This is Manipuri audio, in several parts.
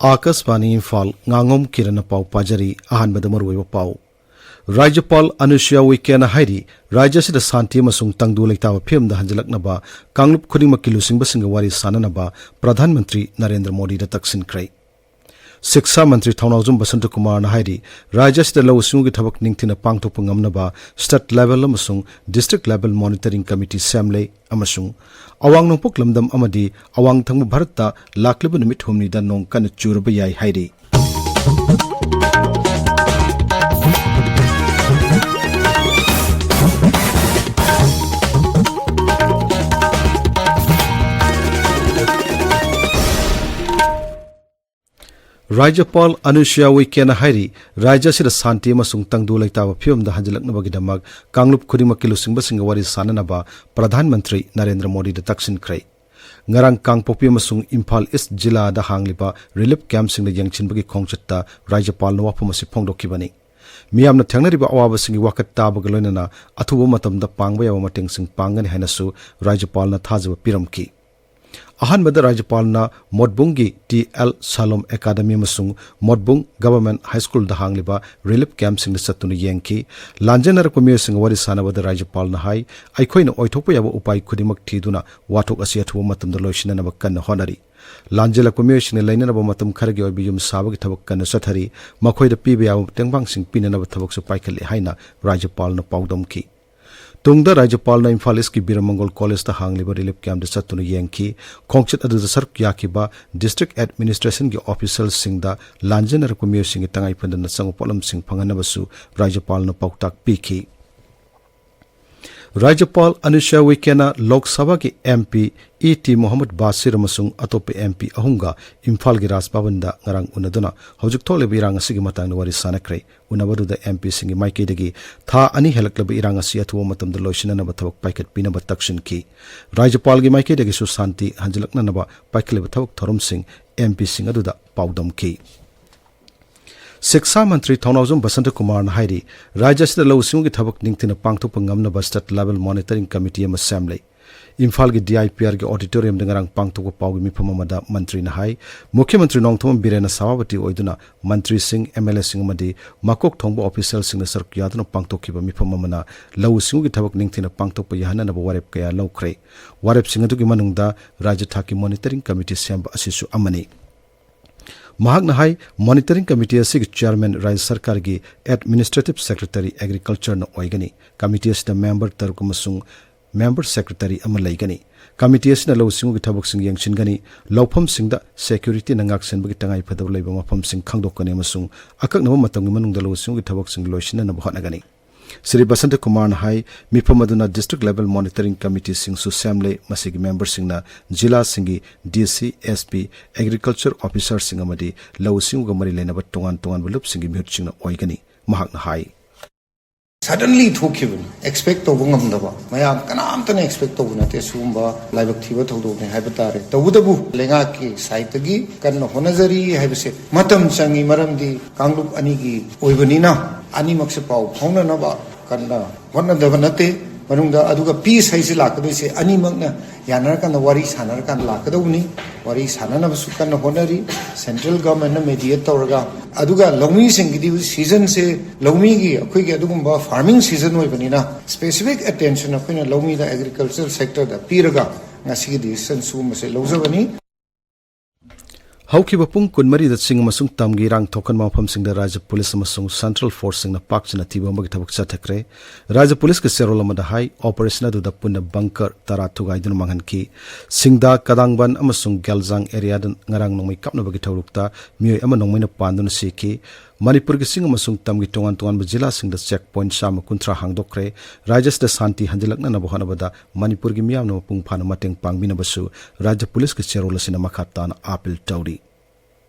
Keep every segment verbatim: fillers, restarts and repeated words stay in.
ꯑꯥꯀꯥꯁꯕꯥꯅꯤ ꯏꯝꯐꯥꯜ, ꯉꯥꯉꯣꯝ ꯀꯤꯔꯟꯅ ꯄꯥꯎ ꯄꯥꯖꯔꯤ꯫ ꯑꯍꯥꯟꯕꯗ ꯃꯔꯨꯑꯣꯏꯕ ꯄꯥꯎ꯫ ꯔꯥꯖ꯭ꯌꯄꯥꯜ ꯑꯅꯨꯁꯨꯌꯥ ꯎꯏꯀꯦꯅ ꯍꯥꯏꯔꯤ, ꯔꯥꯖ꯭ꯌ ꯑꯁꯤꯗ ꯁꯥꯟꯇꯤ ꯑꯃꯁꯨꯡ ꯇꯪꯗꯨ ꯂꯩꯇꯥꯕ ꯐꯤꯕꯝꯗ ꯍꯟꯖꯤꯜꯂꯛꯅꯕ ꯀꯥꯡꯂꯨꯞ ꯈꯨꯗꯤꯡꯃꯛꯀꯤ ꯂꯨꯆꯤꯡꯕꯁꯤꯡꯒ ꯋꯥꯔꯤ ꯁꯥꯅꯅꯕ ꯄ꯭ꯔꯙꯥꯟ ꯃꯟꯇ꯭ꯔꯤ ꯅꯔꯦꯟꯗ꯭ꯔ ꯃꯣꯗꯤꯗ ꯇꯛꯁꯤꯟꯈ꯭ꯔꯦ꯫ ꯁꯤꯛꯁꯥ ꯃꯟꯇ꯭ꯔꯤ ꯊꯧꯅꯥꯎꯖꯝ ꯕꯁꯟꯇ ꯀꯨꯃꯥꯔꯅ ꯍꯥꯏꯔꯤ, ꯔꯥꯖ꯭ꯌ ꯑꯁꯤꯗ ꯂꯧꯎ ꯁꯤꯡꯎꯒꯤ ꯊꯕꯛ ꯅꯤꯡꯊꯤꯅ ꯄꯥꯡꯊꯣꯛꯄ ꯉꯝꯅꯕ state level ꯑꯃꯁꯨꯡ district level monitoring committee ꯁꯦꯝꯂꯦ ꯑꯃꯁꯨꯡ ꯑꯋꯥꯡ ꯅꯣꯡꯄꯣꯛ ꯂꯝꯗꯝ ꯑꯃꯗꯤ ꯑꯋꯥꯡ ꯊꯪꯕ ꯚꯥꯔꯠꯇ ꯂꯥꯛꯂꯤꯕ ꯅꯨꯃꯤꯠ ꯍꯨꯝꯅꯤꯗ ꯅꯣꯡ ꯀꯟꯅ ꯆꯨꯔꯕ ꯌꯥꯏ ꯍꯥꯏꯔꯤ꯫ ꯔꯥꯖ꯭ꯌꯄꯥꯜ ꯑꯅꯨꯁꯨꯌꯥ ꯎꯏꯀꯦꯅ ꯍꯥꯏꯔꯤ, ꯔꯥꯖ꯭ꯌ ꯑꯁꯤꯗ ꯁꯥꯟꯇꯤ ꯑꯃꯁꯨꯡ ꯇꯪꯗꯨ ꯂꯩꯇꯥꯕ ꯐꯤꯕꯝꯗ ꯍꯟꯖꯤꯜꯂꯛꯅꯕꯒꯤꯗꯃꯛ ꯀꯥꯡꯂꯨꯞ ꯈꯨꯗꯤꯡꯃꯛꯀꯤ ꯂꯨꯆꯤꯡꯕꯁꯤꯡꯒ ꯋꯥꯔꯤ ꯁꯥꯅꯅꯕ ꯄ꯭ꯔꯙꯥꯟ ꯃꯟꯇ꯭ꯔꯤ ꯅꯔꯦꯟꯗ꯭ꯔ ꯃꯣꯗꯤꯗ ꯇꯛꯁꯤꯟꯈ꯭ꯔꯦ꯫ ꯉꯔꯥꯡ ꯀꯥꯡꯄꯣꯛꯄꯤ ꯑꯃꯁꯨꯡ ꯏꯝꯐꯥꯜ ꯏꯁ꯭ꯠ ꯖꯤꯂꯥꯗ ꯍꯥꯡꯂꯤꯕ relief campꯁꯤꯡꯗ ꯌꯦꯡꯁꯤꯟꯕꯒꯤ ꯈꯣꯡꯆꯠꯇ ꯔꯥꯖ꯭ꯌꯄꯥꯜꯅ ꯋꯥꯐꯝ ꯑꯁꯤ ꯐꯣꯡꯗꯣꯛꯈꯤꯕꯅꯤ꯫ ꯃꯤꯌꯥꯝꯅ ꯊꯦꯡꯅꯔꯤꯕ ꯑꯋꯥꯕꯁꯤꯡꯒꯤ ꯋꯥꯀꯠ ꯇꯥꯕꯒ ꯂꯣꯏꯅꯅ ꯑꯊꯨꯕ ꯃꯇꯝꯗ ꯄꯥꯡꯕ ꯌꯥꯕ ꯃꯇꯦꯡꯁꯤꯡ ꯄꯥꯡꯒꯅꯤ ꯍꯥꯏꯅꯁꯨ ꯔꯥꯖ꯭ꯌꯄꯥꯜꯅ ꯊꯥꯖꯕ ꯄꯤꯔꯝꯈꯤ꯫ ꯑꯍꯥꯟꯕꯗ ꯔꯥꯖ꯭ꯌꯄꯥꯜꯅ ꯃꯣꯠꯕꯨꯡꯒꯤ ꯇꯤ ꯑꯦꯜ ꯁꯥꯂꯣꯝ ꯑꯦꯀꯥꯗꯃꯤ ꯑꯃꯁꯨꯡ ꯃꯣꯠꯕꯨꯡ Government High Schoolꯗ ꯍꯥꯡꯂꯤꯕ relief campꯁꯤꯡꯗ ꯆꯠꯇꯨꯅ ꯌꯦꯡꯈꯤ꯫ ꯂꯥꯟꯖꯦꯟꯅꯔꯛꯄ ꯃꯤꯑꯣꯏꯁꯤꯡꯒ ꯋꯥꯔꯤ ꯁꯥꯟꯅꯕꯗ ꯔꯥꯖ꯭ꯌꯄꯥꯜꯅ ꯍꯥꯏ, ꯑꯩꯈꯣꯏꯅ ꯑꯣꯏꯊꯣꯛꯄ ꯌꯥꯕ ꯎꯄꯥꯏ ꯈꯨꯗꯤꯡꯃꯛ ꯊꯤꯗꯨꯅ ꯋꯥꯊꯣꯛ ꯑꯁꯤ ꯑꯊꯨꯕ ꯃꯇꯝꯗ ꯂꯣꯏꯁꯤꯟꯅꯅꯕ ꯀꯟꯅ ꯍꯣꯠꯅꯔꯤ꯫ ꯂꯥꯟꯖꯦꯜꯂꯛꯄ ꯃꯤꯑꯣꯏꯁꯤꯡꯅ ꯂꯩꯅꯅꯕ ꯃꯇꯝ ꯈꯔꯒꯤ ꯑꯣꯏꯕ ꯌꯨꯝ ꯁꯥꯕꯒꯤ ꯊꯕꯛ ꯀꯟꯅ ꯆꯠꯊꯔꯤ꯫ ꯃꯈꯣꯏꯗ ꯄꯤꯕ ꯌꯥꯕ ꯇꯦꯡꯕꯥꯡꯁꯤꯡ ꯄꯤꯅꯅꯕ ꯊꯕꯛꯁꯨ ꯄꯥꯏꯈꯠꯂꯤ ꯍꯥꯏꯅ ꯔꯥꯖ꯭ꯌꯄꯥꯜꯅ ꯄꯥꯎꯗꯝꯈꯤ꯫ ꯇꯨꯡꯗ ꯔꯥꯖ꯭ꯌꯄꯥꯜꯅ ꯏꯝꯐꯥꯜ ꯏꯁ꯭ꯠꯀꯤ ꯕꯤꯔ ꯃꯪꯒꯣꯜ ꯀꯣꯂꯦꯖꯇ ꯍꯥꯡꯂꯤꯕ relief campꯇ ꯆꯠꯇꯨꯅ ꯌꯦꯡꯈꯤ꯫ ꯈꯣꯡꯆꯠ ꯑꯗꯨꯗ ꯁꯔꯨꯛ ꯌꯥꯈꯤꯕ district administrationꯒꯤ officialꯁꯤꯡꯗ ꯂꯥꯟꯖꯦꯟꯅꯔꯛꯄ ꯃꯤꯑꯣꯏꯁꯤꯡꯒꯤ ꯇꯉꯥꯏ ꯐꯗꯅ ꯆꯪꯕ ꯄꯣꯠꯂꯝꯁꯤꯡ ꯐꯪꯍꯟꯅꯕꯁꯨ ꯔꯥꯖ꯭ꯌꯄꯥꯜꯅ ꯄꯥꯎꯇꯥꯛ ꯄꯤꯈꯤ꯫ ꯔꯥꯖ꯭ꯌꯄꯥꯜ ꯑꯅꯨꯁꯨꯌꯥ ꯎꯏꯀꯦꯅ ꯂꯣꯛ ꯁꯚꯥꯒꯤ MP ꯏ ꯇꯤ ꯃꯣꯍꯝꯃꯗ ꯕꯥꯁꯤꯔ ꯑꯃꯁꯨꯡ ꯑꯇꯣꯞꯄ MP ꯑꯍꯨꯝꯒ ꯏꯝꯐꯥꯜꯒꯤ ꯔꯥꯖ ꯚꯕꯟꯗ ꯉꯔꯥꯡ ꯎꯅꯗꯨꯅ ꯍꯧꯖꯤꯛ ꯊꯣꯛꯂꯤꯕ ꯏꯔꯥꯡ ꯑꯁꯤꯒꯤ ꯃꯇꯥꯡꯗ ꯋꯥꯔꯤ ꯁꯥꯅꯈ꯭ꯔꯦ꯫ ꯎꯅꯕꯗꯨꯗ MPꯁꯤꯡꯒꯤ ꯃꯥꯏꯀꯩꯗꯒꯤ ꯊꯥ ꯑꯅꯤ ꯍꯦꯜꯂꯛꯂꯕ ꯏꯔꯥꯡ ꯑꯁꯤ ꯑꯊꯨꯕ ꯃꯇꯝꯗ ꯂꯣꯏꯁꯤꯟꯅꯅꯕ ꯊꯕꯛ ꯄꯥꯏꯈꯠꯄꯤꯅꯕ ꯇꯛꯁꯤꯟꯈꯤ꯫ ꯔꯥꯖ꯭ꯌꯄꯥꯜꯒꯤ ꯃꯥꯏꯀꯩꯗꯒꯤꯁꯨ ꯁꯥꯟꯇꯤ ꯍꯟꯖꯤꯜꯂꯛꯅꯅꯕ ꯄꯥꯏꯈꯠꯂꯤꯕ ꯊꯕꯛ ꯊꯧꯔꯝꯁꯤꯡ MPꯁꯤꯡ ꯑꯗꯨꯗ ꯄꯥꯎꯗꯝꯈꯤ꯫ ꯁꯤꯛꯁꯥ ꯃꯟꯇ꯭ꯔꯤ ꯊꯧꯅꯥꯎꯖꯝ ꯕꯁꯟꯇ ꯀꯨꯃꯥꯔꯅ ꯍꯥꯏꯔꯤ, ꯔꯥꯖ꯭ꯌ ꯑꯁꯤꯗ ꯂꯧꯎ ꯁꯤꯡꯎꯒꯤ ꯊꯕꯛ ꯅꯤꯡꯊꯤꯅ ꯄꯥꯡꯊꯣꯛꯄ ꯉꯝꯅꯕ state level monitoring committee ꯑꯃ ꯁꯦꯝꯂꯦ꯫ ꯏꯝꯐꯥꯜꯒꯤ ꯗꯤ ꯑꯥꯏ ꯄꯤ ꯑꯥꯔꯒꯤ ꯑꯣꯗꯤꯇꯣꯔꯤꯌꯝꯗ ꯉꯔꯥꯡ ꯄꯥꯡꯊꯣꯛꯄ ꯄꯥꯎꯒꯤ ꯃꯤꯐꯝ ꯑꯃꯗ ꯃꯟꯇ꯭ꯔꯤꯅ ꯍꯥꯏ, ꯃꯨꯈ꯭ꯌ ꯃꯟꯇ꯭ꯔꯤ ꯅꯣꯡꯊꯣꯝꯕꯝ ꯕꯤꯔꯦꯟꯅ ꯁꯚꯥꯄꯇꯤ ꯑꯣꯏꯗꯨꯅ ꯃꯟꯇ꯭ꯔꯤꯁꯤꯡ, ꯑꯦꯝ ꯑꯦꯜ ꯑꯦꯁꯤꯡ ꯑꯃꯗꯤ ꯃꯀꯣꯛ ꯊꯣꯡꯕ ꯑꯣꯐꯤꯁꯤꯌꯦꯜꯁꯤꯡꯅ ꯁꯔꯨꯛ ꯌꯥꯗꯨꯅ ꯄꯥꯡꯊꯣꯛꯈꯤꯕ ꯃꯤꯐꯝ ꯑꯃꯅ ꯂꯧꯎ ꯁꯤꯡꯎꯒꯤ ꯊꯕꯛ ꯅꯤꯡꯊꯤꯅ ꯄꯥꯡꯊꯣꯛꯄ ꯌꯥꯍꯟꯅꯅꯕ ꯋꯥꯔꯦꯞ ꯀꯌꯥ ꯂꯧꯈ꯭ꯔꯦ꯫ ꯋꯥꯔꯦꯞꯁꯤꯡ ꯑꯗꯨꯒꯤ ꯃꯅꯨꯡꯗ ꯔꯥꯖ꯭ꯌ ꯊꯥꯛꯀꯤ ꯃꯣꯅꯤꯇꯔꯤꯡ ꯀꯃꯤꯇꯤ ꯁꯦꯝꯕ ꯑꯁꯤꯁꯨ ꯑꯃꯅꯤ꯫ ꯃꯍꯥꯛꯅ ꯍꯥꯏ, ꯃꯣꯅꯤꯇꯔꯤꯡ ꯀꯃꯤꯇꯤ ꯑꯁꯤꯒꯤ ꯆꯤꯌꯥꯔꯃꯦꯟ ꯔꯥꯖ꯭ꯌ ꯁꯔꯀꯥꯔꯒꯤ ꯑꯦꯗꯃꯤꯅꯤꯁꯇ꯭ꯔꯦꯇꯤꯚ ꯁꯦꯀ꯭ꯔꯦꯇꯔꯤ ꯑꯦꯒ꯭ꯔꯤꯀꯜꯆꯔꯅ ꯑꯣꯏꯒꯅꯤ꯫ ꯀꯃꯤꯇꯤ ꯑꯁꯤꯗ ꯃꯦꯝꯕꯔ ꯇꯔꯨꯛ ꯑꯃꯁꯨꯡ ꯃꯦꯝꯕꯔ ꯁꯦꯀ꯭ꯔꯦꯇꯔꯤ ꯑꯃ ꯂꯩꯒꯅꯤ꯫ ꯀꯃꯤꯇꯤ ꯑꯁꯤꯅ ꯂꯧꯎ ꯁꯤꯡꯎꯒꯤ ꯊꯕꯛꯁꯤꯡ ꯌꯦꯡꯁꯤꯟꯒꯅꯤ, ꯂꯧꯐꯝꯁꯤꯡꯗ ꯁꯦꯀ꯭ꯌꯨꯔꯤꯇꯤꯅ ꯉꯥꯛꯁꯦꯟꯕꯒꯤ ꯇꯉꯥꯏꯐꯗꯕ ꯂꯩꯕ ꯃꯐꯝꯁꯤꯡ ꯈꯪꯗꯣꯛꯀꯅꯤ ꯑꯃꯁꯨꯡ ꯑꯀꯛꯅꯕ ꯃꯇꯝꯒꯤ ꯃꯅꯨꯡꯗ ꯂꯧꯎ ꯁꯤꯡꯎꯒꯤ ꯊꯕꯛꯁꯤꯡ ꯂꯣꯏꯁꯤꯟꯅꯅꯕ ꯍꯣꯠꯅꯒꯅꯤ꯫ ꯁ꯭ꯔꯤ ꯕꯁꯟꯇ ꯀꯨꯃꯥꯔꯅ ꯍꯥꯏ, ꯃꯤꯐꯝ ꯑꯗꯨꯅ ꯗꯤꯁꯇ꯭ꯔꯤꯛ ꯂꯦꯚꯦꯜ ꯃꯣꯅꯤꯇꯔꯤꯡ ꯀꯃꯤꯇꯤꯁꯤꯡꯁꯨ ꯁꯦꯝꯂꯦ꯫ ꯃꯁꯤꯒꯤ ꯃꯦꯝꯕꯔꯁꯤꯡꯅ ꯖꯤꯂꯥꯁꯤꯡꯒꯤ ꯗꯤ ꯁꯤ, ꯑꯦꯁ ꯄꯤ, ꯑꯦꯒ꯭ꯔꯤꯀꯜꯆꯔ ꯑꯣꯐꯤꯁꯥꯔꯁꯤꯡ ꯑꯃꯗꯤ ꯂꯧꯎ ꯁꯤꯡꯎꯒ ꯃꯔꯤ ꯂꯩꯅꯕ ꯇꯣꯉꯥꯟ ꯇꯣꯉꯥꯟꯕ ꯂꯨꯞꯁꯤꯡꯒꯤ ꯃꯤꯍꯨꯠꯁꯤꯡꯅ ꯑꯣꯏꯒꯅꯤ꯫ ꯃꯍꯥꯛꯅ ꯍꯥꯏ, ꯁꯗꯟꯂꯤ ꯊꯣꯛꯈꯤꯕꯅꯤ, ꯑꯦꯛꯁꯄꯦꯛ ꯇꯧꯕ ꯉꯝꯗꯕ, ꯃꯌꯥꯝ ꯀꯅꯥꯝꯇꯅ ꯑꯦꯛꯁꯄꯦꯛ ꯇꯧꯕ ꯅꯠꯇꯦ꯫ ꯁꯤꯒꯨꯝꯕ ꯂꯥꯏꯕꯛ ꯊꯤꯕ ꯊꯧꯗꯣꯛꯅꯤ ꯍꯥꯏꯕ ꯇꯥꯔꯦ꯫ ꯇꯧꯕꯇꯕꯨ ꯂꯩꯉꯥꯛꯀꯤ ꯁꯥꯏꯠꯇꯒꯤ ꯀꯟꯅ ꯍꯣꯠꯅꯖꯔꯤ ꯍꯥꯏꯕꯁꯦ ꯃꯇꯝ ꯆꯪꯉꯤ, ꯃꯔꯝꯗꯤ ꯀꯥꯡꯂꯨꯞ ꯑꯅꯤꯒꯤ ꯑꯣꯏꯕꯅꯤꯅ ꯑꯅꯤꯃꯛꯁꯦ ꯄꯥꯎ ꯐꯥꯎꯅꯅꯕ ꯀꯟꯅ ꯍꯣꯠꯅꯗꯕ ꯅꯠꯇꯦ꯫ ꯃꯅꯨꯡꯗ ꯑꯗꯨꯒ ꯄꯤꯁ ꯍꯥꯏꯁꯦ ꯂꯥꯛꯀꯗꯣꯏꯁꯦ ꯑꯅꯤꯃꯛꯅ ꯌꯥꯅꯔꯀꯥꯟꯗ, ꯋꯥꯔꯤ ꯁꯥꯟꯅꯔꯀꯥꯟꯗ ꯂꯥꯛꯀꯗꯧꯕꯅꯤ꯫ ꯋꯥꯔꯤ ꯁꯥꯟꯅꯅꯕꯁꯨ ꯀꯟꯅ ꯍꯣꯠꯅꯔꯤ꯫ ꯁꯦꯟꯇ꯭ꯔꯦꯜ ꯒꯚꯔꯟꯃꯦꯟꯠꯅ ꯃꯦꯗꯤꯌꯦꯠ ꯇꯧꯔꯒ, ꯑꯗꯨꯒ ꯂꯧꯃꯤꯁꯤꯡꯒꯤꯗꯤ ꯁꯤꯖꯟꯁꯦ, ꯂꯧꯃꯤꯒꯤ ꯑꯩꯈꯣꯏꯒꯤ ꯑꯗꯨꯒꯨꯝꯕ ꯐꯥꯔꯃꯤꯡ ꯁꯤꯖꯟ ꯑꯣꯏꯕꯅꯤꯅ, ꯁ꯭ꯄꯦꯁꯤꯐꯤꯛ ꯑꯦꯇꯦꯟꯁꯟ ꯑꯩꯈꯣꯏꯅ ꯂꯧꯃꯤꯗ, ꯑꯦꯒ꯭ꯔꯤꯀꯜꯆꯔ ꯁꯦꯛꯇꯔꯗ ꯄꯤꯔꯒ ꯉꯁꯤꯒꯤ ꯗꯤꯁꯤꯖꯟ ꯁꯤꯒꯨꯝꯕꯁꯦ ꯂꯧꯖꯕꯅꯤ꯫ ꯍꯧꯈꯤꯕ ꯄꯨꯡ ꯀꯨꯟꯃꯔꯤꯗ ꯆꯤꯡ ꯑꯃꯁꯨꯡ ꯇꯝꯒꯤ ꯏꯔꯥꯡ ꯊꯣꯛꯍꯟꯕ ꯃꯐꯝꯁꯤꯡꯗ ꯔꯥꯖ꯭ꯌ ꯄꯨꯂꯤꯁ ꯑꯃꯁꯨꯡ ꯁꯦꯟꯇ꯭ꯔꯦꯜ ꯐꯣꯔꯁꯁꯤꯡꯅ ꯄꯥꯛ ꯆꯟꯅ ꯊꯤꯕ ꯍꯨꯝꯕꯒꯤ ꯊꯕꯛ ꯆꯠꯊꯈ꯭ꯔꯦ꯫ ꯔꯥꯖ꯭ꯌ ꯄꯨꯂꯤꯁꯀꯤ ꯆꯦꯔꯣꯜ ꯑꯃꯗ ꯍꯥꯏ, ꯑꯣꯄꯔꯦꯁꯟ ꯑꯗꯨꯗ ꯄꯨꯟꯅ ꯕꯪꯀꯔ ꯇꯔꯥ ꯊꯨꯒꯥꯏꯗꯨꯅ ꯃꯥꯡꯍꯟꯈꯤ꯫ ꯁꯤꯡꯗꯥ, ꯀꯗꯥꯡꯕꯟ ꯑꯃꯁꯨꯡ ꯒꯦꯜꯖꯥꯡ ꯑꯦꯔꯤꯌꯥꯗ ꯉꯔꯥꯡ ꯅꯣꯡꯃꯩ ꯀꯥꯞꯅꯕꯒꯤ ꯊꯧꯔꯛꯇ ꯃꯤꯑꯣꯏ ꯑꯃ ꯅꯣꯡꯃꯩꯅ ꯄꯥꯟꯗꯨꯅ ꯁꯤꯈꯤ꯫ ꯃꯅꯤꯄꯨꯔꯒꯤ ꯆꯤꯡ ꯑꯃꯁꯨꯡ ꯇꯝꯒꯤ ꯇꯣꯉꯥꯟ ꯇꯣꯉꯥꯟꯕ ꯖꯤꯂꯥꯁꯤꯡꯗ ꯆꯦꯛ ꯄꯣꯏꯟꯠ ꯆꯥꯝꯃ ꯀꯨꯟꯊ꯭ꯔꯥ ꯍꯥꯡꯗꯣꯛꯈ꯭ꯔꯦ꯫ ꯔꯥꯖ꯭ꯌ ꯑꯁꯤꯗ ꯁꯥꯟꯇꯤ ꯍꯟꯖꯤꯜꯂꯛꯅꯅꯕ ꯍꯣꯠꯅꯕꯗ ꯃꯅꯤꯄꯨꯔꯒꯤ ꯃꯤꯌꯥꯝꯅ ꯃꯄꯨꯡ ꯐꯥꯅ ꯃꯇꯦꯡ ꯄꯥꯡꯕꯤꯅꯕꯁꯨ ꯔꯥꯖ꯭ꯌ ꯄꯨꯂꯤꯁꯀꯤ ꯆꯦꯔꯣꯜ ꯑꯁꯤꯅ ꯃꯈꯥ ꯇꯥꯅ ꯑꯥꯄꯤꯜ ꯇꯧꯔꯤ꯫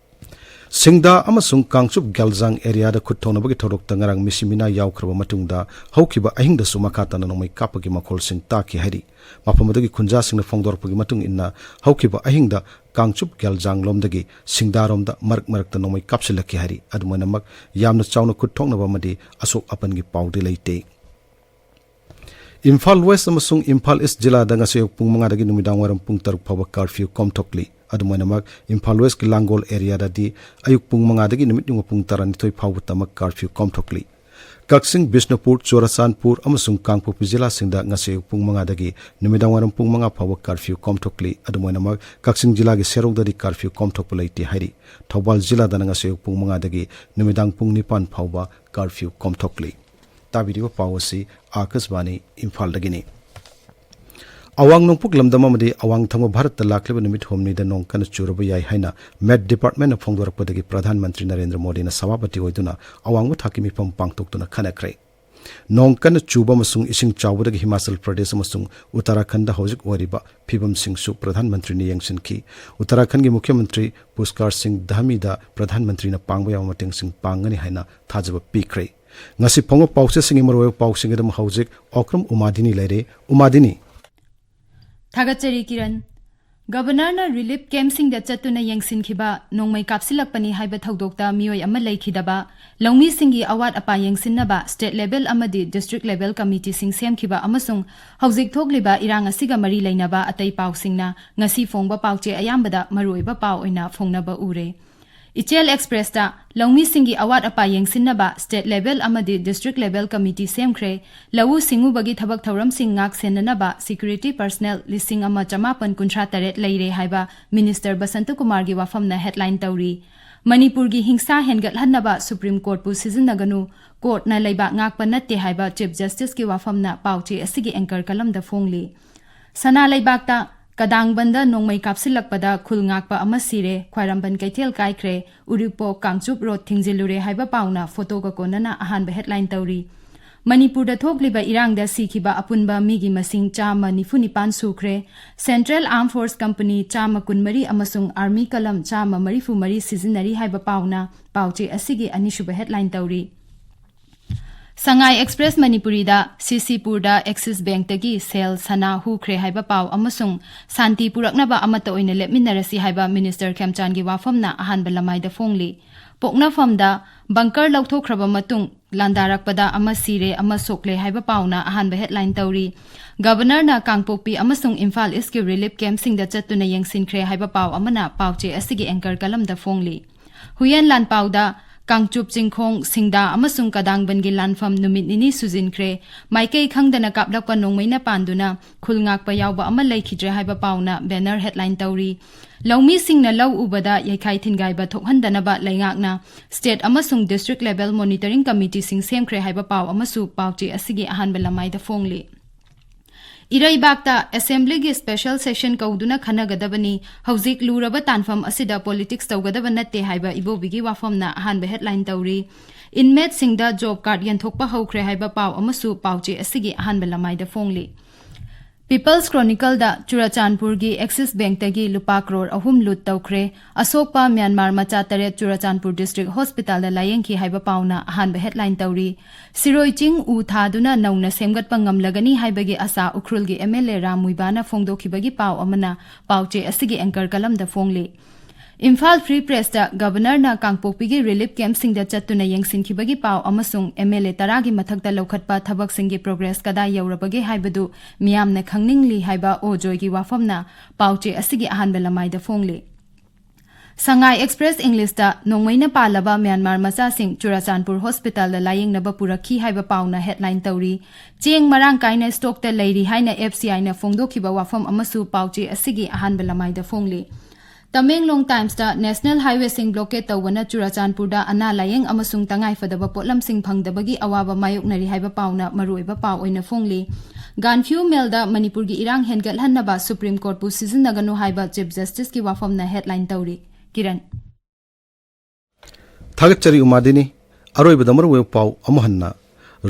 ꯁꯤꯡꯗꯥ ꯑꯃꯁꯨꯡ ꯀꯥꯡꯆꯨꯞ ꯒꯦꯜꯖꯥꯡ ꯑꯦꯔꯤꯌꯥꯗ ꯈꯨꯠ ꯊꯣꯛꯅꯕꯒꯤ ꯊꯧꯔꯛꯇ ꯉꯔꯥꯡ ꯃꯤꯁꯤ ꯃꯤꯅꯥ ꯌꯥꯎꯈ꯭ꯔꯕ ꯃꯇꯨꯡꯗ ꯍꯧꯈꯤꯕ ꯑꯍꯤꯡꯗꯁꯨ ꯃꯈꯥ ꯇꯥꯅ ꯅꯣꯡꯃꯩ ꯀꯥꯞꯄꯒꯤ ꯃꯈꯣꯜꯁꯤꯡ ꯇꯥꯈꯤ ꯍꯥꯏꯔꯤ꯫ ꯃꯐꯝ ꯑꯗꯨꯒꯤ ꯈꯨꯟꯖꯥꯁꯤꯡꯅ ꯐꯣꯡꯗꯣꯔꯛꯄꯒꯤ ꯃꯇꯨꯡ ꯏꯟꯅ, ꯍꯧꯈꯤꯕ ꯑꯍꯤꯡꯗ ꯀꯥꯡꯆꯨꯞ ꯒꯦꯜꯖꯥꯡ ꯂꯣꯝꯗꯒꯤ ꯁꯤꯡꯗꯥꯔꯣꯝꯗ ꯃꯔꯛ ꯃꯔꯛꯇ ꯅꯣꯡꯃꯩ ꯀꯥꯞꯁꯤꯜꯂꯛꯈꯤ ꯍꯥꯏꯔꯤ꯫ ꯑꯗꯨꯃꯥꯏꯅꯃꯛ ꯌꯥꯝꯅ ꯆꯥꯎꯅ ꯈꯨꯠ ꯊꯣꯛꯅꯕ ꯑꯃꯗꯤ ꯑꯁꯣꯛ ꯑꯄꯟꯒꯤ ꯄꯥꯎꯗꯤ ꯂꯩꯇꯦ꯫ ꯏꯝꯐꯥꯜ ꯋꯦꯁ ꯑꯃꯁꯨꯡ ꯏꯝꯐꯥꯜ ꯏꯁ ꯖꯤꯂꯥꯗ ꯉꯁꯤ ꯑꯌꯨꯛ ꯄꯨꯡ ꯃꯉꯥꯗꯒꯤ ꯅꯨꯃꯤꯗꯥꯡ ꯋꯥꯏꯔꯝ ꯄꯨꯡ ꯇꯔꯨꯛ ꯐꯥꯎꯕ ꯀꯥꯔꯐ꯭ꯌꯨ ꯀꯣꯝꯊꯣꯛꯂꯤ꯫ ꯑꯗꯨꯃꯥꯏꯅꯃꯛ ꯏꯝꯐꯥꯜ ꯋꯦꯁꯀꯤ ꯂꯥꯡꯒꯣꯜ ꯑꯦꯔꯤꯌꯥꯗꯗꯤ ꯑꯌꯨꯛ ꯄꯨꯡ ꯃꯉꯥꯗꯒꯤ ꯅꯨꯃꯤꯠ ꯌꯨꯡꯕ ꯄꯨꯡ ꯇꯔꯥꯅꯤꯊꯣꯏ ꯐꯥꯎꯕ ꯇꯃꯛ ꯀꯥꯔꯐ꯭ꯌꯨ ꯀꯣꯝꯊꯣꯛꯂꯤ꯫ ꯀꯛꯆꯤꯡ, ꯕꯤꯁꯅꯨꯄꯨꯔ, ꯆꯨꯔꯆꯥꯟꯄꯨꯔ ꯑꯃꯁꯨꯡ ꯀꯥꯡꯄꯣꯛꯄꯤ ꯖꯤꯂꯥꯁꯤꯡꯗ ꯉꯁꯤ ꯑꯌꯨꯛ ꯄꯨꯡ ꯃꯉꯥꯗꯒꯤ ꯅꯨꯃꯤꯗꯥꯡ ꯋꯥꯏꯔꯝ ꯄꯨꯡ ꯃꯉꯥ ꯐꯥꯎꯕ ꯀꯥꯔꯐ꯭ꯌꯨ ꯀꯣꯝꯊꯣꯛꯂꯤ꯫ ꯑꯗꯨꯃꯥꯏꯅꯃꯛ ꯀꯛꯆꯤꯡ ꯖꯤꯂꯥꯒꯤ ꯁꯦꯔꯧꯗꯗꯤ ꯀꯥꯔꯐ꯭ꯌꯨ ꯀꯣꯝꯊꯣꯛꯄ ꯂꯩꯇꯦ ꯍꯥꯏꯔꯤ꯫ ꯊꯧꯕꯥꯜ ꯖꯤꯂꯥꯗꯅ ꯉꯁꯤ ꯑꯌꯨꯛ ꯄꯨꯡ ꯃꯉꯥꯗꯒꯤ ꯅꯨꯃꯤꯗꯥꯡ ꯄꯨꯡ ꯅꯤꯄꯥꯟ ꯐꯥꯎꯕ ꯀꯥꯔꯐ꯭ꯌꯨ ꯀꯣꯝꯊꯣꯛꯂꯤ꯫ ꯇꯥꯕꯤꯔꯤꯕ ꯄꯥꯎ ꯑꯁꯤ ꯑꯥꯀꯥꯁꯕꯥꯅꯤ ꯏꯝꯐꯥꯜꯗꯒꯤꯅꯤ꯫ ꯑꯋꯥꯡ ꯅꯣꯡꯄꯣꯛ ꯂꯝꯗꯝ ꯑꯃꯗꯤ ꯑꯋꯥꯡ ꯊꯪꯕ ꯚꯥꯔꯠꯇ ꯂꯥꯛꯂꯤꯕ ꯅꯨꯃꯤꯠ ꯍꯨꯝꯅꯤꯗ ꯅꯣꯡ ꯀꯟꯅ ꯆꯨꯔꯕ ꯌꯥꯏ ꯍꯥꯏꯅ ꯃꯦꯠ ꯗꯤꯄꯥꯔꯠꯃꯦꯟꯅ ꯐꯣꯡꯗꯣꯔꯛꯄꯗꯒꯤ ꯄ꯭ꯔꯙꯥꯟ ꯃꯟꯇ꯭ꯔꯤ ꯅꯔꯦꯟꯗ꯭ꯔ ꯃꯣꯗꯤꯅ ꯁꯚꯥꯄꯇꯤ ꯑꯣꯏꯗꯨꯅ ꯑꯋꯥꯡꯕ ꯊꯥꯛꯀꯤ ꯃꯤꯐꯝ ꯄꯥꯡꯊꯣꯛꯇꯨꯅ ꯈꯟꯅꯈ꯭ꯔꯦ꯫ ꯅꯣꯡ ꯀꯟꯅ ꯆꯨꯕ ꯑꯃꯁꯨꯡ ꯏꯁꯤꯡ ꯆꯥꯎꯕꯗꯒꯤ ꯍꯤꯃꯥꯆꯜ ꯄ꯭ꯔꯗꯦꯁ ꯑꯃꯁꯨꯡ ꯎꯠꯇꯔꯥꯈꯟꯗ ꯍꯧꯖꯤꯛ ꯑꯣꯏꯔꯤꯕ ꯐꯤꯕꯝꯁꯤꯡꯁꯨ ꯄ꯭ꯔꯙꯥꯟ ꯃꯟꯇ꯭ꯔꯤꯅ ꯌꯦꯡꯁꯤꯟꯈꯤ꯫ ꯎꯠꯇꯔꯥꯈꯟꯒꯤ ꯃꯨꯈ꯭ꯌ ꯃꯟꯇ꯭ꯔꯤ ꯄꯨꯁꯀꯥꯔ ꯁꯤꯡ ꯙꯥꯃꯤꯗ ꯄ꯭ꯔꯙꯥꯟ ꯃꯟꯇ꯭ꯔꯤꯅ ꯄꯥꯡꯕ ꯌꯥꯕ ꯃꯇꯦꯡꯁꯤꯡ ꯄꯥꯡꯒꯅꯤ ꯍꯥꯏꯅ ꯊꯥꯖꯕ ꯄꯤꯈ꯭ꯔꯦ꯫ ꯉꯁꯤ ꯐꯣꯡꯕ ꯄꯥꯎꯆꯦꯁꯤꯡꯒꯤ ꯃꯔꯨꯑꯣꯏꯕ ꯄꯥꯎꯁꯤꯡ ꯑꯗꯨꯝ ꯍꯧꯖꯤꯛ ꯑꯣꯀ꯭ꯔꯝ ꯎꯃꯥꯗꯤꯅꯤ ꯂꯩꯔꯦ꯫ ꯎꯃꯥꯗꯤꯅꯤ꯫ ꯊꯥꯒꯠꯆꯔꯤ ꯀꯤꯔꯟ꯫ ꯒꯕꯔꯅꯔꯅ ꯔꯤꯂꯤꯐ ꯀꯦꯝꯞꯁꯤꯡꯗ ꯆꯠꯇꯨꯅ ꯌꯦꯡꯁꯤꯟꯈꯤꯕ ꯅꯣꯡꯃꯩ ꯀꯥꯞꯁꯤꯜꯂꯛꯄꯅꯤ ꯍꯥꯏꯕ ꯊꯧꯗꯣꯛꯇ ꯃꯤꯑꯣꯏ ꯑꯃ ꯂꯩꯈꯤꯗꯕ, ꯂꯧꯃꯤꯁꯤꯡꯒꯤ ꯑꯋꯥꯠ ꯑꯄꯥ ꯌꯦꯡꯁꯤꯟꯅꯕ ꯁ꯭ꯇꯦꯠ ꯂꯦꯚꯦꯜ ꯑꯃꯗꯤ ꯗꯤꯁꯇ꯭ꯔꯤꯛ ꯂꯦꯚꯦꯜ ꯀꯃꯤꯇꯤꯁꯤꯡ ꯁꯦꯝꯈꯤꯕ ꯑꯃꯁꯨꯡ ꯍꯧꯖꯤꯛ ꯊꯣꯛꯂꯤꯕ ꯏꯔꯥꯡ ꯑꯁꯤꯒ ꯃꯔꯤ ꯂꯩꯅꯕ ꯑꯇꯩ ꯄꯥꯎꯁꯤꯡꯅ ꯉꯁꯤ ꯐꯣꯡꯕ ꯄꯥꯎꯆꯦ ꯑꯌꯥꯝꯕꯗ ꯃꯔꯨꯑꯣꯏꯕ ꯄꯥꯎ ꯑꯣꯏꯅ ꯐꯣꯡꯅꯕ ꯎꯔꯦ꯫ ꯏꯆꯦꯜ ꯑꯦꯛꯁꯄ꯭ꯔꯦꯁꯇ ꯂꯧꯃꯤꯁꯤꯡꯒꯤ ꯑꯋꯥꯠ ꯑꯄꯥ ꯌꯦꯡꯁꯤꯟꯅꯕ ꯁ꯭ꯇꯦꯠ ꯂꯦꯚꯦꯜ ꯑꯃꯗꯤ ꯗꯤꯁꯇ꯭ꯔꯤꯛ ꯂꯦꯚꯦꯜ ꯀꯃꯤꯇꯤ ꯁꯦꯝꯈ꯭ꯔꯦ꯫ ꯂꯧꯎ ꯁꯤꯡꯎꯕꯒꯤ ꯊꯕꯛ ꯊꯧꯔꯝꯁꯤꯡ ꯉꯥꯛ ꯁꯦꯟꯅꯅꯕ ꯁꯦꯀ꯭ꯌꯨꯔꯤꯇꯤ ꯄꯔꯁꯅꯦꯜ ꯂꯤꯁꯤꯡ ꯑꯃ ꯆꯃꯥꯄꯟ ꯀꯨꯟꯊ꯭ꯔꯥ ꯇꯔꯦꯠ ꯂꯩꯔꯦ ꯍꯥꯏꯕ ꯃꯤꯅꯤꯁꯇꯔ ꯕꯁꯟꯇ ꯀꯨꯃꯥꯔꯒꯤ ꯋꯥꯐꯝꯅ ꯍꯦꯗꯂꯥꯏꯟ ꯇꯧꯔꯤ꯫ ꯃꯅꯤꯄꯨꯔꯒꯤ ꯍꯤꯡꯁꯥ ꯍꯦꯟꯒꯠꯍꯟꯅꯕ ꯁꯨꯄ꯭ꯔꯤꯝ ꯀꯣꯔꯠꯄꯨ ꯁꯤꯖꯤꯟꯅꯒꯅꯨ, ꯀꯣꯔꯠꯅ ꯂꯩꯕꯥꯛ ꯉꯥꯛꯄ ꯅꯠꯇꯦ ꯍꯥꯏꯕ ꯆꯤꯐ ꯖꯁꯇꯤꯁꯀꯤ ꯋꯥꯐꯝꯅ ꯄꯥꯎꯆꯦ ꯑꯁꯤꯒꯤ ꯑꯦꯡꯀꯔ ꯀꯂꯝꯗ ꯐꯣꯡꯂꯤ꯫ ꯁꯅꯥ ꯂꯩꯕꯥꯛꯇ ꯀꯗꯥꯡꯕꯟꯗ ꯅꯣꯡꯃꯩ ꯀꯥꯞꯁꯤꯜꯂꯛꯄꯗ ꯈꯨꯜ ꯉꯥꯛꯄ ꯑꯃ ꯁꯤꯔꯦ, ꯈ꯭ꯋꯥꯏꯔꯝꯕꯟ ꯀꯩꯊꯦꯜ ꯀꯥꯏꯈ꯭ꯔꯦ, ꯎꯔꯤꯄꯣꯛ ꯀꯥꯡꯆꯨꯞ ꯔꯣꯗ ꯊꯤꯡꯖꯤꯜꯂꯨꯔꯦ ꯍꯥꯏꯕ ꯄꯥꯎꯅ ꯐꯣꯇꯣꯒ ꯀꯣꯟꯅꯅ ꯑꯍꯥꯟꯕ ꯍꯦꯗꯂꯥꯏꯟ ꯇꯧꯔꯤ꯫ ꯃꯅꯤꯄꯨꯔꯗ ꯊꯣꯛꯂꯤꯕ ꯏꯔꯥꯡꯗ ꯁꯤꯈꯤꯕ ꯑꯄꯨꯟꯕ ꯃꯤꯒꯤ ꯃꯁꯤꯡ ꯆꯥꯝꯃ ꯅꯤꯐꯨ ꯅꯤꯄꯥꯟ ꯁꯨꯈ꯭ꯔꯦ꯫ ꯁꯦꯟꯇ꯭ꯔꯦꯜ ꯑꯥꯔꯝ ꯐꯣꯔꯁ ꯀꯝꯄꯅꯤ ꯆꯥꯝꯃ ꯀꯨꯟꯃꯔꯤ ꯑꯃꯁꯨꯡ ꯑꯥꯔꯃꯤ ꯀꯂꯝ ꯆꯥꯝꯃ ꯃꯔꯤꯐꯨ ꯃꯔꯤ ꯁꯤꯖꯤꯟꯅꯔꯤ ꯍꯥꯏꯕ ꯄꯥꯎꯅ ꯄꯥꯎꯆꯦ ꯑꯁꯤꯒꯤ ꯑꯅꯤꯁꯨꯕ ꯍꯦꯗꯂꯥꯏꯟ ꯇꯧꯔꯤ꯫ ꯁꯉꯥꯏ ꯑꯦꯛꯁꯄ꯭ꯔꯦꯁ ꯃꯅꯤꯄꯨꯔꯤꯗ ꯁꯤꯁꯤꯄꯨꯔꯗ ꯑꯦꯛꯁꯤꯁ ꯕꯦꯡꯛꯇꯒꯤ ꯁꯦꯜ ꯁꯅꯥ ꯍꯨꯈ꯭ꯔꯦ ꯍꯥꯏꯕ ꯄꯥꯎ ꯑꯃꯁꯨꯡ ꯁꯥꯟꯇꯤ ꯄꯨꯔꯛꯅꯕ ꯑꯃꯠꯇ ꯑꯣꯏꯅ ꯂꯦꯞꯃꯤꯟꯅꯔꯁꯤ ꯍꯥꯏꯕ ꯃꯤꯅꯤꯁꯇꯔ ꯈꯦꯝꯆꯥꯟꯒꯤ ꯋꯥꯐꯝꯅ ꯑꯍꯥꯟꯕ ꯂꯃꯥꯏꯗ ꯐꯣꯡꯂꯤ꯫ ꯄꯣꯛꯅꯐꯝꯗ ꯕꯪꯀꯔ ꯂꯧꯊꯣꯛꯈ꯭ꯔꯕ ꯃꯇꯨꯡ ꯂꯥꯟꯗꯥꯔꯛꯄꯗ ꯑꯃ ꯁꯤꯔꯦ, ꯑꯃ ꯁꯣꯛꯂꯦ ꯍꯥꯏꯕ ꯄꯥꯎꯅ ꯑꯍꯥꯟꯕ headline ꯇꯧꯔꯤ꯫ ꯒꯕꯔꯅꯔꯅ ꯀꯥꯡꯄꯣꯛꯄꯤ ꯑꯃꯁꯨꯡ ꯏꯝꯐꯥꯜ ꯏꯁꯀꯤ relief campꯁꯤꯡꯗ ꯆꯠꯇꯨꯅ ꯌꯦꯡꯁꯤꯟꯈ꯭ꯔꯦ ꯍꯥꯏꯕ ꯄꯥꯎ ꯑꯃꯅ ꯄꯥꯎꯆꯦ ꯑꯁꯤꯒꯤ anchor columnꯗ ꯐꯣꯡꯂꯤ꯫ ꯍꯨꯏꯌꯦꯟ ꯂꯥꯟꯄꯥꯎꯗ ꯀꯥꯡꯆꯨꯞ ꯆꯤꯡꯈꯣꯡ, ꯁꯤꯡꯗꯥ ꯑꯃꯁꯨꯡ ꯀꯗꯥꯡꯕꯟꯒꯤ ꯂꯥꯟꯐꯝ ꯅꯨꯃꯤꯠ ꯅꯤꯅꯤ ꯁꯨꯖꯤꯟꯈ꯭ꯔꯦ꯫ ꯃꯥꯏꯀꯩ ꯈꯪꯗꯅ ꯀꯥꯞꯂꯛꯄ ꯅꯣꯡꯃꯩꯅ ꯄꯥꯟꯗꯨꯅ ꯈꯨꯜ ꯉꯥꯛꯄ ꯌꯥꯎꯕ ꯑꯃ ꯂꯩꯈꯤꯗ꯭ꯔꯦ ꯍꯥꯏꯕ ꯄꯥꯎꯅ banner headline ꯇꯧꯔꯤ꯫ ꯂꯧꯃꯤꯁꯤꯡꯅ ꯂꯧ ꯎꯕꯗ ꯌꯩꯈꯥꯏ ꯊꯤꯟꯒꯥꯏꯕ ꯊꯣꯛꯍꯟꯗꯅꯕ ꯂꯩꯉꯥꯛꯅ state ꯑꯃꯁꯨꯡ district level monitoring committeeꯁꯤꯡ ꯁꯦꯝꯈ꯭ꯔꯦ ꯍꯥꯏꯕ ꯄꯥꯎ ꯑꯃꯁꯨ ꯄꯥꯎꯆꯦ ꯑꯁꯤꯒꯤ ꯑꯍꯥꯟꯕ ꯂꯃꯥꯏꯗ ꯐꯣꯡꯂꯤ꯫ ꯏꯔꯩꯕꯥꯛꯇ assemblyꯒꯤ special session ꯀꯧꯗꯨꯅ ꯈꯟꯅꯒꯗꯕꯅꯤ, ꯍꯧꯖꯤꯛ ꯂꯨꯔꯕ ꯇꯥꯟꯐꯝ ꯑꯁꯤꯗ politics ꯇꯧꯒꯗꯕ ꯅꯠꯇꯦ ꯍꯥꯏꯕ ꯏꯕꯣꯕꯤꯒꯤ ꯋꯥꯐꯝꯅ ꯑꯍꯥꯟꯕ headline ꯇꯧꯔꯤ꯫ Inmateꯁꯤꯡꯗ job card ꯌꯦꯟꯊꯣꯛꯄ ꯍꯧꯈ꯭ꯔꯦ ꯍꯥꯏꯕ ꯄꯥꯎ ꯑꯃꯁꯨ ꯄꯥꯎꯆꯦ ꯑꯁꯤꯒꯤ ꯑꯍꯥꯟꯕ ꯂꯃꯥꯏꯗ ꯐꯣꯡꯂꯤ꯫ People's Chronicleꯗ ꯆꯨꯔꯆꯥꯟꯄꯨꯔꯒꯤ Axis Bankꯇꯒꯤ ꯂꯨꯄꯥ ꯀ꯭ꯔꯣꯔ ꯑꯍꯨꯝ loot ꯇꯧꯈ꯭ꯔꯦ꯫ ꯑꯁꯣꯛꯄ ꯃ꯭ꯌꯥꯟꯃꯥꯔ ꯃꯆꯥ ꯇꯔꯦꯠ ꯆꯨꯔꯆꯥꯟꯄꯨꯔ district hospitalꯗ ꯂꯥꯌꯦꯡꯈꯤ ꯍꯥꯏꯕ ꯄꯥꯎꯅ ꯑꯍꯥꯟꯕ headline ꯇꯧꯔꯤ꯫ ꯁꯤꯔꯣꯏ ꯆꯤꯡ ꯎ ꯊꯥꯗꯨꯅ ꯅꯧꯅ ꯁꯦꯝꯒꯠꯄ ꯉꯝꯂꯒꯅꯤ ꯍꯥꯏꯕꯒꯤ ꯑꯁꯥ ꯎꯈ꯭ꯔꯨꯜꯒꯤ MLA ꯔꯥꯝ ꯃꯨꯏꯕꯥꯅ ꯐꯣꯡꯗꯣꯛꯈꯤꯕꯒꯤ ꯄꯥꯎ ꯑꯃꯅ ꯄꯥꯎꯆꯦ ꯑꯁꯤꯒꯤ anchor columnꯗ ꯐꯣꯡꯂꯤ꯫ ꯏꯝꯐꯥꯜ Free Pressꯇ ꯒꯕꯔꯅꯔꯅ ꯀꯥꯡꯄꯣꯛꯄꯤꯒꯤ relief campꯁꯤꯡꯗ ꯆꯠꯇꯨꯅ ꯌꯦꯡꯁꯤꯟꯈꯤꯕꯒꯤ ꯄꯥꯎ ꯑꯃꯁꯨꯡ MLA ꯇꯔꯥꯒꯤ ꯃꯊꯛꯇ ꯂꯧꯈꯠꯄ ꯊꯕꯛꯁꯤꯡꯒꯤ progress ꯀꯗꯥꯏ ꯌꯧꯔꯕꯒꯦ ꯍꯥꯏꯕꯗꯨ ꯃꯤꯌꯥꯝꯅ ꯈꯪꯅꯤꯡꯂꯤ ꯍꯥꯏꯕ ꯑꯣ ꯖꯣꯏꯒꯤ ꯋꯥꯐꯝꯅ ꯄꯥꯎꯆꯦ ꯑꯁꯤꯒꯤ ꯑꯍꯥꯟꯕ ꯂꯃꯥꯏꯗ ꯐꯣꯡꯂꯤ꯫ ꯁꯉꯥꯏ Express Englishꯇ ꯅꯣꯡꯃꯩꯅ ꯄꯥꯜꯂꯕ ꯃ꯭ꯌꯥꯟꯃꯥꯔ ꯃꯆꯥꯁꯤꯡ ꯆꯨꯔꯆꯥꯟꯄꯨꯔ hospitalꯗ ꯂꯥꯌꯦꯡꯅꯕ ꯄꯨꯔꯛꯈꯤ ꯍꯥꯏꯕ ꯄꯥꯎꯅ headline ꯇꯧꯔꯤ꯫ ꯆꯦꯡ ꯃꯔꯥꯡ ꯀꯥꯏꯅ stockꯇ ꯂꯩꯔꯤ ꯍꯥꯏꯅ FCIꯅ ꯐꯣꯡꯗꯣꯛꯈꯤꯕ ꯋꯥꯐꯝ ꯑꯃꯁꯨ ꯄꯥꯎꯆꯦ ꯑꯁꯤꯒꯤ ꯑꯍꯥꯟꯕ ꯂꯃꯥꯏꯗ ꯐꯣꯡꯂꯤ꯫ ꯇꯃꯦꯡꯂꯣꯡ Timesꯇ national highwayꯁꯤꯡ blockade ꯇꯧꯕꯅ ꯆꯨꯔꯆꯥꯟꯄꯨꯔꯗ ꯑꯅꯥ ꯂꯥꯌꯦꯡ ꯑꯃꯁꯨꯡ ꯇꯉꯥꯏꯐꯗꯕ ꯄꯣꯠꯂꯝꯁꯤꯡ ꯐꯪꯗꯕꯒꯤ ꯑꯋꯥꯕ ꯃꯥꯌꯣꯛꯅꯔꯤ ꯍꯥꯏꯕ ꯄꯥꯎꯅ ꯃꯔꯨꯑꯣꯏꯕ ꯄꯥꯎ ꯑꯣꯏꯅ ꯐꯣꯡꯂꯤ꯫ ꯒꯥꯟꯐ꯭ꯌꯨ ꯃꯦꯜꯗ ꯃꯅꯤꯄꯨꯔꯒꯤ ꯏꯔꯥꯡ ꯍꯦꯟꯒꯠꯍꯟꯅꯕ Supreme Courtꯄꯨ ꯁꯤꯖꯤꯟꯅꯒꯅꯨ ꯍꯥꯏꯕ Chief Justiceꯀꯤ ꯋꯥꯐꯝꯅ headline ꯇꯧꯔꯤ꯫ ꯀꯤꯔꯟ꯫ ꯊꯥꯒꯠꯆꯔꯤ ꯎꯃꯥꯗꯤꯅꯤ꯫ ꯑꯔꯣꯏꯕꯗ ꯃꯔꯨꯑꯣꯏꯕ ꯄꯥꯎ ꯑꯃꯨꯛ ꯍꯟꯅ꯫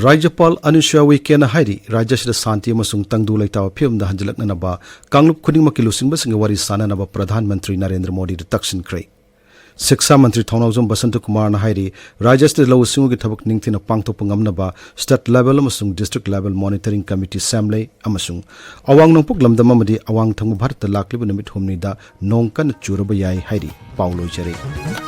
ꯔꯥꯖ꯭ꯌꯄꯥꯜ ꯑꯅꯨꯁꯨꯌꯥ ꯎꯏꯀꯦꯅ ꯍꯥꯏꯔꯤ, ꯔꯥꯖ꯭ꯌꯁꯤꯗ ꯁꯥꯟꯇꯤ ꯑꯃꯁꯨꯡ ꯇꯪꯗꯨ ꯂꯩꯇꯥꯕ ꯐꯤꯕꯝꯗ ꯍꯟꯖꯤꯜꯂꯛꯅꯅꯕ ꯀꯥꯡꯂꯨꯞ ꯈꯨꯗꯤꯡꯃꯛꯀꯤ ꯂꯨꯆꯤꯡꯕꯁꯤꯡꯒ ꯋꯥꯔꯤ ꯁꯥꯅꯅꯕ ꯄ꯭ꯔꯙꯥꯟ ꯃꯟꯇ꯭ꯔꯤ ꯅꯔꯦꯟꯗ꯭ꯔ ꯃꯣꯗꯤꯗ ꯇꯛꯁꯤꯟꯈ꯭ꯔꯦ꯫ ꯁꯤꯛꯁꯥ ꯃꯟꯇ꯭ꯔꯤ ꯊꯧꯅꯥꯎꯖꯝ ꯕꯁꯟꯇ ꯀꯨꯃꯥꯔꯅ ꯍꯥꯏꯔꯤ, ꯔꯥꯖ꯭ꯌꯁꯤꯗ ꯂꯧꯎ ꯁꯤꯡꯎꯒꯤ ꯊꯕꯛ ꯅꯤꯡꯊꯤꯅ ꯄꯥꯡꯊꯣꯛꯄ ꯉꯝꯅꯕ state level ꯑꯃꯁꯨꯡ district level monitoring committee ꯁꯦꯝꯂꯦ ꯑꯃꯁꯨꯡ ꯑꯋꯥꯡ ꯅꯣꯡꯄꯣꯛ ꯂꯝꯗꯝ ꯑꯃꯗꯤ ꯑꯋꯥꯡ ꯊꯪꯕ ꯚꯥꯔꯠꯇ ꯂꯥꯛꯂꯤꯕ ꯅꯨꯃꯤꯠ ꯍꯨꯝꯅꯤꯗ ꯅꯣꯡ ꯀꯟꯅ ꯆꯨꯔꯕ ꯌꯥꯏ ꯍꯥꯏꯔꯤ꯫ ꯄꯥꯎ ꯂꯣꯏꯖꯔꯦ꯫